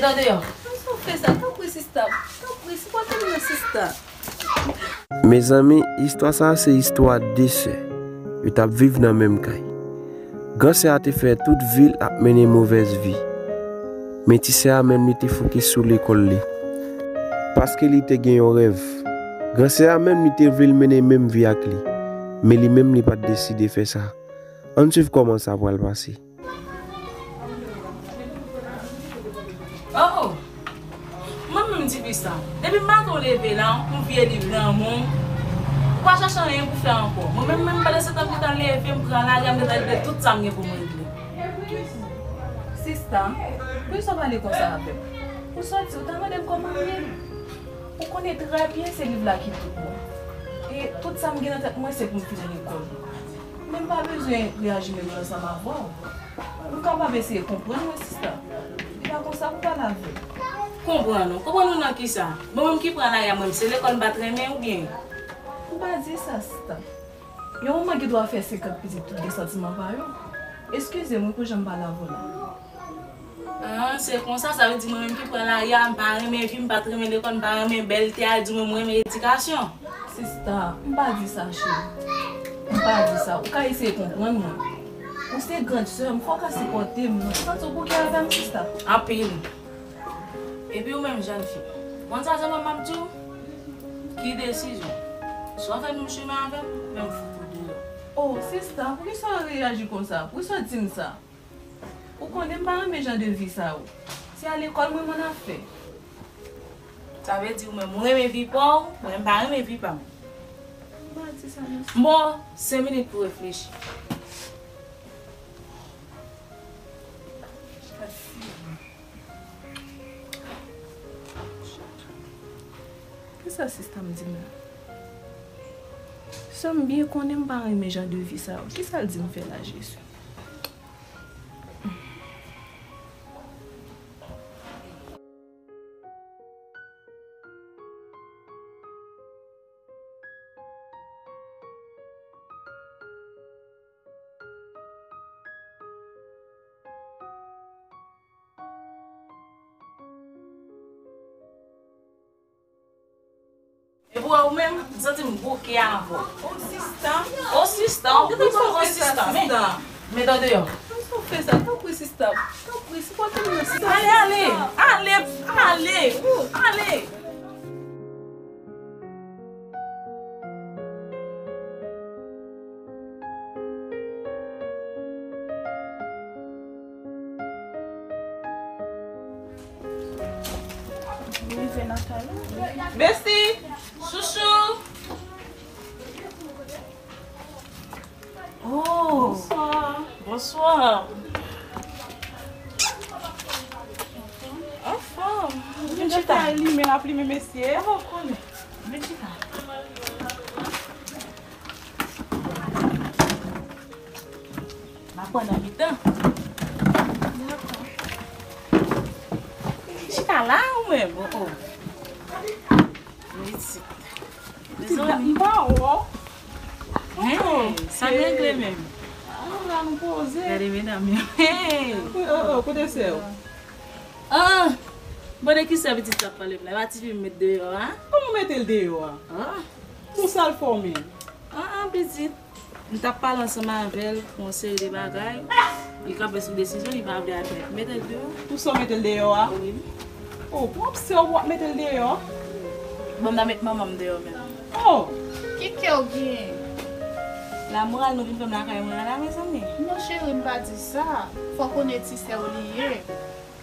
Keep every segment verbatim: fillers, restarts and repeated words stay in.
Tande yo. Sa w fè sa? Tanpri, sista. Tanpri, sipòte m nan, sista. Mezanmi, istwa sa a se istwa de sè. Yo t ap viv nan menm kay. Gran sè a te fè tout vi l ap mennen movèz vi. Men ti sè a menm, li te fokis sou lekòl li. Paske li te gen yon rèv. Gran sè a menm, li te vle l mennen menm vi ak li. Men li menm, li pa t deside fè sa. Ann swiv kòman sa pral pase. Oh, oh. Mwen menm, ti fi sa, depi maten w leve la, yon vye liv nan men w, ou pa chache anyen pou fè ankò. Mwen menm, menm pandan se tan m gentan leve, m pran lari a, m gentan regle tout sa m gen pou m regle. Sista, poukisa w pale konsa avè m? Ou sòti, ou ta mande m kòman m ye? Ou konnen trè byen se liv la ki tout mwen. E tout sa m gen nan tèt mwen, se pou m fin lekòl. Men m pa bezwen reyaji menm jan ansanm avè w. Ou kapab eseye konprann mwen, sista. E pa konsa pou pale avè m. Konprann ou? Konprann ou nan kisa? Bon, mwen ki pran lari a, mwen, se lekòl m pa t renmen oubyen? M pa di sa, sista. Yon manman gen dwa fè senkant pitit tout gen santiman pa yo. Eskize m wi pou jan m pale avè w la. Ah, se konsa, sa vle di mwen menm ki pran lari a, m pa renmen vi, m pa t renmen lekòl, m pa renmen bèlte a, di mwen m renmen edikasyon. Sista, m pa di sa, cheri. M pa di sa. Ou ka eseye konprann mwen. Ou se grand sè m, fò w ka sipòte m, non? Santi w bouke avè m, sista. Anpil. Epi ou menm, jèn fi, konn sa sèlman m ap di w? Ki desizyon? Swa w fè menm chemen avè m, oubyen m fout ou deyò. Oh, sista, poukisa w reyaji konsa? Poukisa w di m sa? Ou konnen m pa renmen jan de vi sa yo. Se a lekòl mwen m ann ap fè. Sa vle di ou menm ou renmen vi pa w, mwen m pa renmen vi pa m. M pa di sa non. M ba w senk minit pou w reflechi. Kisa sista m di m la? Sè m byen konnen m pa renmen jan de vi sa yo. Kisa l di m fè la, Jezi? E pou ou menm, m santi m bouke avè w. O sista. O sista, ou gentan konn o sista, men. Men tande yo. Sa w fè sa? Tanpri, sista. Tanpri, sipòte m nan, sista. Ale, ale. Ale, ale. Ale. Besti! Chouchou! Oh! Bonswa! Bonswa! Anfòm! Vin chita. Li men l ap limen mesye. Vin chita. M ap pran nan mitan. Chita la ou menm? Oh, oh. Pitit la, m pa wè w. Hey, sa n regle menm? Ah, la nou poze. Gade medam yo. Hey! Oh, oh, kote sè w? Ah! Bon, de ki sè pitit la ap pale m la? E pa tifi m met deyò a? Kòman w mete l deyò a? Ah! Pou sa l fè w menm? Ah, ah, pitit. M t ap pale ansanm avè l pou yon seri de bagay. Li kanpe sou desizyon, li pa vle admèt. Mete l deyò. Pou sa w mete l deyò a? Wi. Oh, pou w ap sè w, w ap mete l deyò? Bon, m ta met manman m deyò menm. Oh! Ki kè w genyen? Lamoral nou vin fè m lakay mwen an la, mezanmi. Non, cheri, m pa di sa. Fò w konnen ti sè w li ye.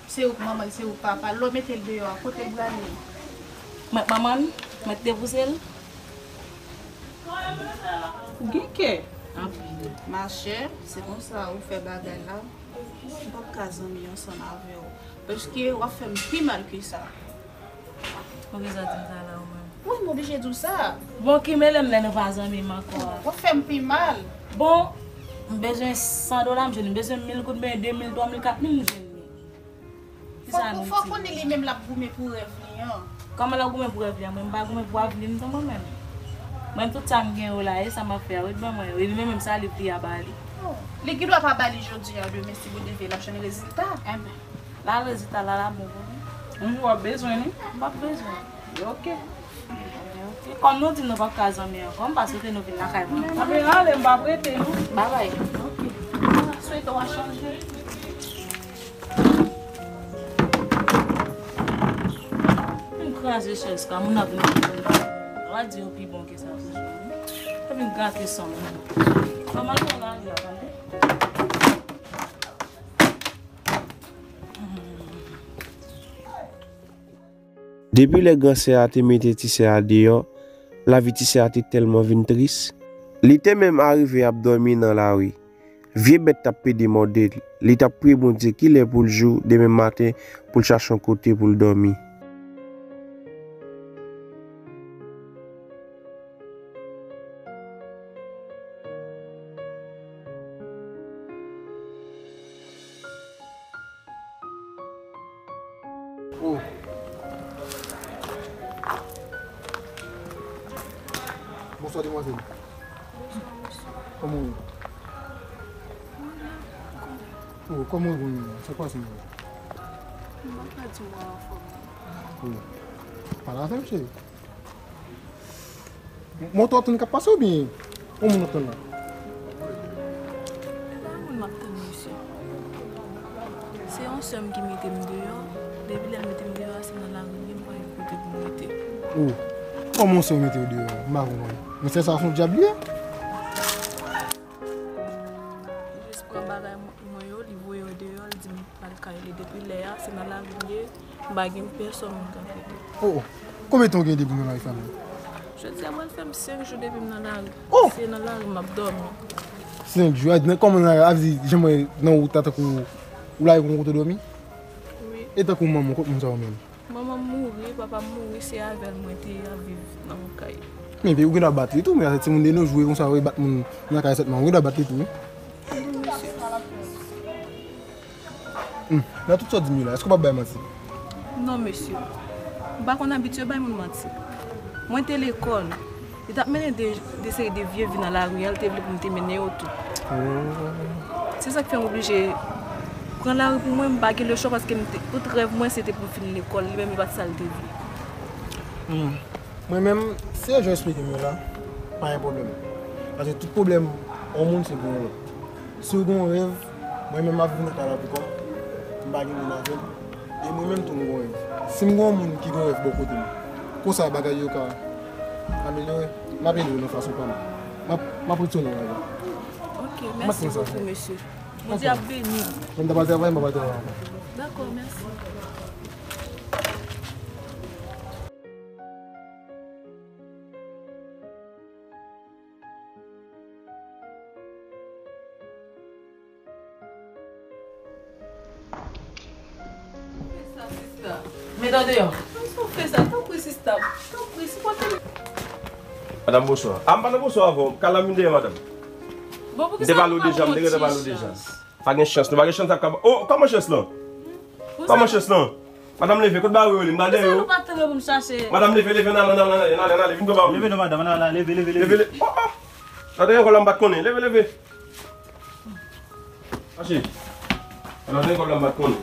Se ou k manman l, se ou k papa l. Lè w mete l deyò a, kote l prale? Mwen k manman l, mwen k te pouse l. Ou gen kè. Anpil. Machè, se konsa ou fè bagay la. M p ap ka zanmi ansanm avè w. Paske w ap fè m pi mal ke sa. Poukisa w di m sa la ou menm? Wi, m oblije di w sa. Bon, ki mele m lè nou pa zanmi m ankò a? W ap fè m pi mal. Bon, m bezwen san dola, m jwenn li. M bezwen mil goud, m bezwen de mil, twa mil, kat mil, m jwenn li. Fò, fò konnen li menm l ap goumen pou rèv li an. Kòman l ap goumen pou rèv li an? Mwen, m pa goumen pou avni m non, mwen menm. Mwen, tout sa m gen yo la, e sa m ap fè a, wi, ban mwen yo. E li menm, menm sa, li pli a ba li. Oh, li gen dwa pa ba li jodi a, demen, si Bondye vle, l ap jwenn rezilta. Enben, la rezilta la, la bon pou li. Yon jou w ap bezwen li? M p ap bezwen. Ok. Ok. Kòm nou di nou p ap ka zanmi ankò, m pa swete nou vin lakay mwen. Anben, ale, m p ap rete, non. Babay. Ok. M swete w a chanje. M kraze chèz ka, moun ap vin. W a di yo pi bon ke sa toujou. Yo vin gate san moun. Kòman nou la, la, tande? Depi lè gran sè a te mete ti sè a deyò, lavi ti sè a te tèlman vin tris. Li te menm arive ap dòmi nan lari. Vye bèt t ap pede mòde l. Li t ap priye Bondye kilè pou l jou demen maten pou l chache yon kote pou l dòmi. Oh. Bonswa, demwazèl. Kòman w ye? Oh, kòman w ye kounye a? Sa k pase menm? M pa ka di w anfòm. Oh. Pale avè m, cheri. Moto w ap tann k ap pase oubyen yon moun w ap tann la? E pa yon moun m ap tann, mesye. Se yon sè m ki mete m deyò. Depi lè l mete m deyò a, se nan lari m ye, m pa gen kote pou m rete. Oh, kòman yon sè w mete w deyò? M pa konprann. Men sè sa a se yon dyab li ye? Jis pran bagay mwen yo, li voye yo deyò, li di m pa al kay li. Depi lè a, se nan lari m ye, m pa gen pèsòn m ka kote. Oh, oh. Konbyen tan w gen depi w nan lari fanmi? Jodi a pral fè m senk jou depi m nan lari. Oh! Se nan lari m ap dòmi. Senk jou? A, nan, kòman nan lari? A di, jan m wè nan wout la, tankou ou lage yon kote w dòmi? Wi. E tankou manman w, kot moun sa yo menm? Manman m mouri, papa m mouri, se avè l mwen te ap viv nan yon kay. Men, epi ou gen dwa bat li tou, men se timoun de nos jours konsa, yo bat moun nan kay sèlman, ou gen dwa bat li tou, wi. Hmm, nan tout sa w di m yo la, èske w p ap bay manti? Non, mesye. M pa konn abitye bay moun manti. Mwen te lekòl. Li t ap mennen de, de seri de vye vi nan lari a, li te vle pou m te mennen yo tou. Oh. Se sa k fè m oblije pran lari pou mwen, m pa gen lechwa paske m te, tout rèv mwen se te pou m fin lekòl, li menm li pa t sa l te vle. Hmm. Mwen menm, se jan w esplike m yo la, pa gen pwoblèm. Paske tout pwoblèm yon moun se gen yon lòt. Si w gen yon rèv, mwen menm m ap viv nan kay la pou kò m, m pa gen moun avè m, e mwen menm tou m gen yon rèv. Si m gen yon moun ki gen yon rèv bò kote m, konsa bagay yo ka amelyore, m ap ede w nan fason pa m. M ap, m ap retounen la. Ok, mèsi bokou, mesye. Bondye ap beni w. Mwen ta pral travay, m pa pral travay ankò. Dakò, mèsi. Fè sa, sista. Met an deyò. Sa w fè sa? Tanpri, sista. Tanpri, sipòte m. Madanm, bonswa. A, m pa nan bonswa avè w. Kalamite, madanm. Bon, poukisa m te pale w deja, m te gentan pale w deja. Pa gen chans, nou pa gen chans ak kaba. Oh, kòman chans lan? Kòman chans lan? Madanm, leve, kot bagay yo ye? M pral dèyè yo. Madanm, leve, leve, n ale, n ale, n ale, n ale, n ale, vin pran bagay yo. Leve non, madanm, n ale, leve, leve, leve. Leve, leve. Oh, oh. Sa te gen kòl la, m pa t konnen. Leve, leve. Mache. Sa te gen kòl la, m pa t konnen.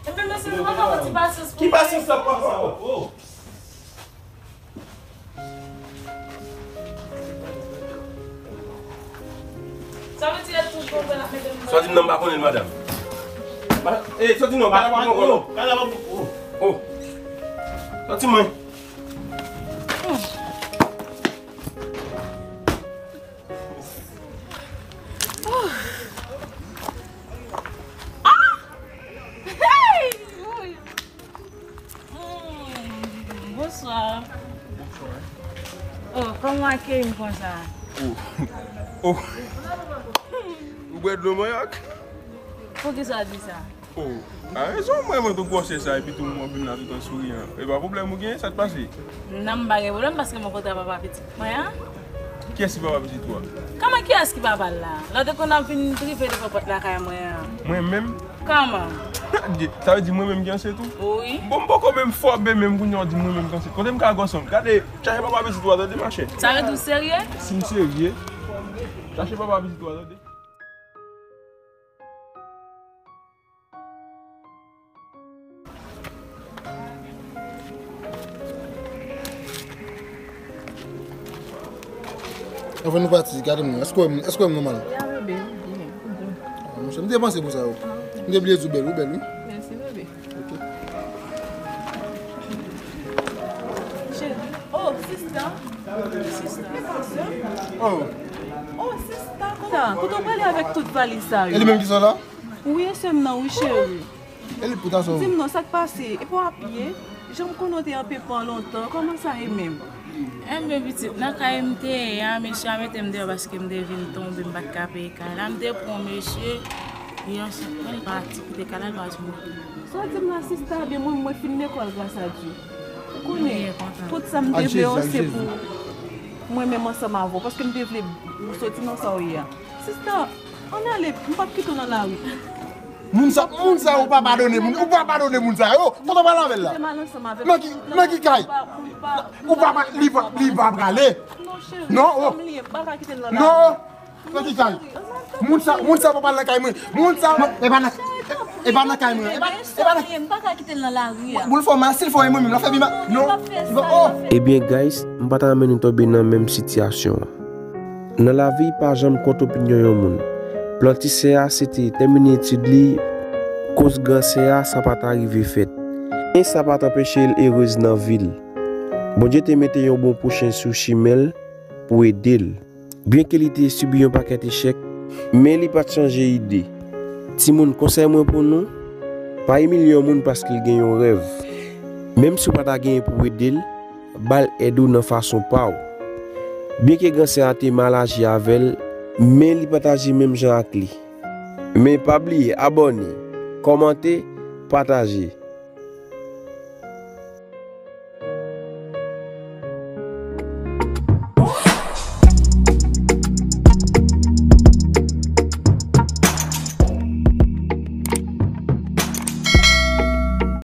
Ebyen, mesye, nou pa ka pran ti pasyans pou mwen. Ki pasyans sa, papa? Oh. Sa vle di, èl toujou konprann ap mete m. Sòti m nan, m pa konnen l, madanm. Madanm, eh, sòti non, pa la pa bon. Oh, oh. Sòti mwen. Ah! Hey! Ui. Hmm, bonswa. Bonswa. Oh, kòman w akeyi m konsa? Oh. Oh. Ou bwè dlo manyòk? Poukisa w di sa? Oh. A rezon, mwen, mwen tou gwosè sa, epi tou mwen vin la tout an souriyan. E pa pwoblèm ou gen, sa k pase? Non, m pa gen pwoblèm paske m rankontre papa pitit mwen an. Kiyès ki papa pitit ou a? Kòman kiyès ki papa l la? Lè w te konn ap vin drive devan pòt lakay mwen an. Mwen menm? Kòman? Sa vle di mwen menm ki ansent ou? Wi. Bon, m poko menm fò, ben menm kounye a w di mwen menm ki ansent. Kote m ka gwosè w? Gade, chache papa pitit ou a, tande, machè. Sa vle di w serye? Si m serye, chache papa pitit ou a, tande. Mwen Anvan nou pati, gade mwen. Èske w wè m, èske w wè m nòmal? Ya, bebe, ou byen, ou bon. Ah, monchè, m te panse pou sa yo. M te bliye di w bèl, ou bèl, wi. Mèsi, bebe. Ok. Cheri. Oh, sista. Sista. Oh. Oh, sista, kòman? Kote w prale avèk tout valiz sa yo? E li menm ki sòt la? Wi, e sè m nan, wi, cheri. E li pou ta sòt. Di m non, sa k pase? Epi w apiye? Jan m konnen w te anpe pran lontan, kòman sa ye menm? Enben, pitit, nan kay m te ye a, mesye a mete m deyò paske m te vin tonbe, m pa t ka peye kay la. M te pran mesye, li ansanm, mwen, li pa ti koute kay la, li pa ti monte. Sa w di m la, sista, byen mwen, mwen fin lekòl, gras a Dye. Ou konnen, tout sa m te vle yo, se pou mwen menm ansanm avè w, paske m te vle soti nan sa w ye a. Sista, ann ale, m p ap kite w nan lari. Moun sa, moun sa, ou pa padone moun, ou pa padone moun sa yo. Kote w pral avè l la? Nan ki, nan ki kay? Ou pa, li pa, li pa prale. Non, cheri, non, oh. Non, nan ki kay? Moun sa, moun sa pa pral nan kay mwen. Moun sa, e pa nan, e pa nan kay mwen. E pa, e pa nan. M pa ka kite l nan lari a. Boul fò mal, si l fò mwen menm, l ap fè pi mal. Non. Oh. Ebyen, guys, m pa ta renmen nou tonbe nan menm sitiyasyon an. Nan lavi, pa janm kont opinyon yon moun. Plan ti sè a, se te tèmine etid li, koz gran sè a, sa pa ta rive fèt. Men sa pa t anpeche l erez nan vi l. Bondye te mete yon bon pwochen sou chimen l pou ede l. Byenke li te sibi yon pakèt echèk, men li pa t chanje ide. Timoun, konsèy mwen pou nou, pa imilye yon moun paske l gen yon rèv. Menm si w pa ta genyen pou w ede l, ba l èd ou nan fason pa w. Byenke gran sè a te mal aji avè l, men li pa t aji menm jan ak li. Men pa bliye abòne, kòmante, pataje.